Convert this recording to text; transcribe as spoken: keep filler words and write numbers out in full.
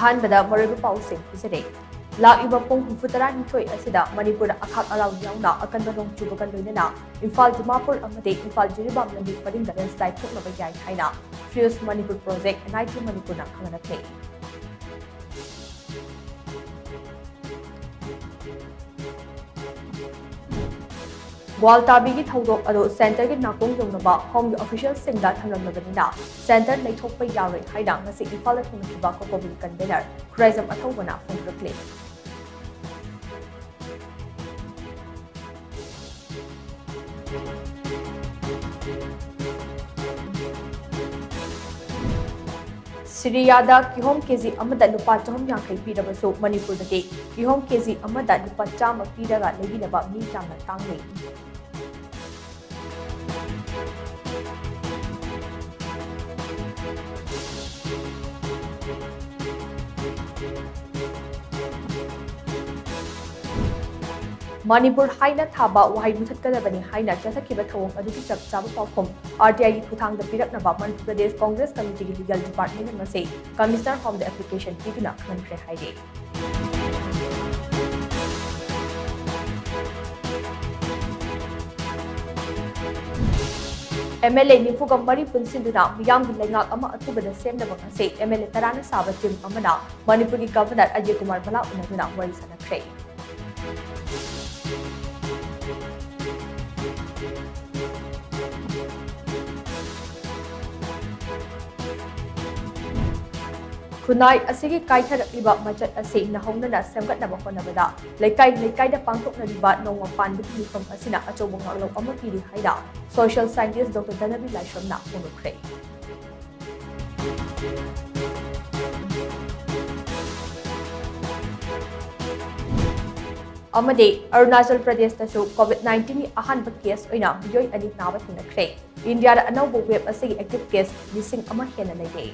ꯑꯍꯥꯟꯕꯗ ꯃꯔꯨꯑꯣꯏꯕ ꯄꯥꯎꯁꯤꯡ ꯄꯤꯖꯔꯦ꯫ ꯂꯥꯛꯂꯤꯕ ꯄꯨꯡ ꯍꯨꯝꯐꯨ ꯇꯔꯥꯅꯤꯊꯣꯏ ꯑꯁꯤꯗ ꯃꯅꯤꯄꯨꯔꯗ ꯑꯈꯥꯛ ꯑꯔꯥꯎ ꯌꯥꯎꯅ ꯑꯀꯟꯕ ꯅꯣꯡ ꯆꯨꯕꯒ ꯂꯣꯏꯅꯅ ꯏꯝꯐꯥꯜ ꯗꯤꯃꯥꯄꯨꯔ ꯑꯃꯗꯤ ꯏꯝꯐꯥꯜ ꯖꯤꯔꯤꯕꯥꯝ ꯂꯝꯕꯤ ꯄꯔꯤꯡꯗ ꯂꯦꯟꯁꯂꯥꯏꯠ ꯊꯣꯛꯅꯕ ꯌꯥꯏ ꯍꯥꯏꯅ fuse Manipur project, N I T ꯃꯅꯤꯄꯨꯔꯅ ꯈꯪꯍꯜꯂꯛꯂꯤ꯫ ꯒ꯭ꯋꯥꯜꯇꯥꯕꯤꯒꯤ ꯊꯧꯗꯣꯛ ꯑꯗꯨ ꯁꯦꯟꯇꯔꯒꯤ ꯅꯥꯀꯣꯡ ꯌꯧꯅꯕ ꯍꯣꯝꯒꯤ ꯑꯣꯐꯤꯁꯤꯌꯦꯜꯁꯤꯡꯗ ꯊꯝꯂꯝꯂꯕꯅꯤꯅ ꯁꯦꯟꯇꯔ ꯂꯩꯊꯣꯛꯄ ꯌꯥꯔꯣꯏ ꯍꯥꯏꯅ ꯉꯁꯤ ꯏꯝꯐꯥꯜꯗ ꯊꯦꯡꯅꯈꯤꯕ ꯀꯣꯀꯣꯕꯤꯜ ꯀꯟꯚꯦꯅꯔ ꯈꯨꯔꯥꯏꯖꯝ ꯑꯊꯧꯕꯅ ꯐꯣꯡꯗꯣꯛꯂꯤ꯫ ꯁꯤꯔꯤꯌꯥꯗ ꯀꯤꯍꯣꯝ ꯀꯦꯖꯤ ꯑꯃꯗ ꯂꯨꯄꯥ ꯆꯍꯨꯝ ꯌꯥꯡꯈꯩ ꯄꯤꯔꯕꯁꯨ ꯃꯅꯤꯄꯨꯔꯗꯗꯤ ꯀꯤꯍꯣꯝ ꯀꯦꯖꯤ ꯑꯃꯗ ꯂꯨꯄꯥ ꯆꯥꯝꯃ ꯄꯤꯔꯒ ꯂꯩꯕꯤꯅꯕ ꯃꯤ ꯌꯥꯝꯅ ꯇꯥꯡꯂꯤ꯫ ꯃꯅꯤꯄꯨꯔ ꯍꯥꯏꯅ ꯊꯥꯕ ꯋꯥꯍꯩ ꯃꯨꯊꯠꯀꯗꯕꯅꯤ ꯍꯥꯏꯅ ꯆꯠꯊꯈꯤꯕ ꯊꯧꯑꯣꯡ ꯑꯗꯨꯒꯤ ꯆꯞ ꯆꯥꯕ ꯄꯥꯎꯈꯨꯝ ꯑꯥꯔ ꯇꯤ ꯑꯥꯏꯒꯤ ꯈꯨꯠꯊꯥꯡꯗ ꯄꯤꯔꯛꯅꯕ ꯃꯅꯤꯄꯨꯔ ꯄ꯭ꯔꯗꯦꯁ ꯀꯣꯡꯒ꯭ꯔꯦꯁ ꯀꯃꯤꯇꯤꯒꯤ ꯂꯤꯒꯦꯜ ꯗꯤꯄꯥꯔꯠꯃꯦꯟ ꯑꯃꯁꯦ ꯀꯃꯤꯁꯅꯔ ꯍꯣꯝꯗ ꯑꯦꯄ꯭ꯂꯤꯀꯦꯁꯟ ꯄꯤꯗꯨꯅ ꯈꯪꯍꯟꯈ꯭ꯔꯦ ꯍꯥꯏꯔꯤ꯫ ꯑꯦꯝ ꯑꯦꯜ ꯑꯦ ꯅꯤꯐꯨꯒ ꯃꯔꯤ ꯄꯨꯟꯁꯤꯟꯗꯨꯅ ꯃꯤꯌꯥꯝꯒꯤ ꯂꯩꯉꯥꯛ ꯑꯃ ꯑꯊꯨꯕꯗ ꯁꯦꯝꯅꯕ ꯉꯁꯤ ꯑꯦꯝ ꯑꯦꯜ ꯑꯦ ꯇꯔꯥꯅ ꯁꯥꯕ ꯇꯤꯝ ꯑꯃꯅ ꯃꯅꯤꯄꯨꯔꯒꯤ ꯒꯚꯔꯅꯔ ꯑꯖꯌ ꯀꯨꯃꯥꯔ ꯚꯂꯥ ꯎꯅꯗꯨꯅ ꯋꯥꯔꯤ ꯁꯥꯟꯅꯈ꯭ꯔꯦ꯫ ꯈꯨꯟꯅꯥꯏ ꯑꯁꯤꯒꯤ ꯀꯥꯏꯊꯔꯛꯂꯤꯕ ꯃꯆꯠ ꯑꯁꯤ ꯅꯧꯍꯧꯅꯅ ꯁꯦꯝꯒꯠꯅꯕ ꯍꯣꯠꯅꯕꯗ ꯂꯩꯀꯥꯏ ꯂꯩꯀꯥꯏꯗ ꯄꯥꯡꯊꯣꯛꯅꯔꯤꯕ ꯅꯣꯡꯃ ꯄꯥꯟꯕꯒꯤ ꯃꯤꯐꯝ ꯑꯁꯤꯅ ꯑꯆꯧꯕ ꯉꯥꯛꯂꯧ ꯑꯃ ꯄꯤꯔꯤ ꯍꯥꯏꯅ social scientist Doctor ꯙꯅꯕꯤꯔ ꯂꯥꯏꯁ꯭ꯔꯝꯅ ꯐꯣꯡꯗꯣꯛꯈ꯭ꯔꯦ꯫ ꯑꯃꯗꯤ ꯑꯔꯨꯅꯥꯆꯜ ꯄ꯭ꯔꯗꯦꯁꯇꯁꯨ COVID nineteenꯒꯤ ꯑꯍꯥꯟꯕ ꯀꯦꯁ ꯑꯣꯏꯅ ꯃꯤꯑꯣꯏ ꯑꯅꯤ ꯅꯥꯕ ꯊꯦꯡꯅꯈ꯭ꯔꯦ꯫ ꯏꯟꯗꯤꯌꯥꯗ ꯑꯅꯧꯕ ꯋꯦꯕ ꯑꯁꯤꯒꯤ ꯑꯦꯛꯇꯤꯚ ꯀꯦꯁ ꯂꯤꯁꯤꯡ ꯑꯃ ꯍꯦꯟꯅ ꯂꯩꯔꯦ꯫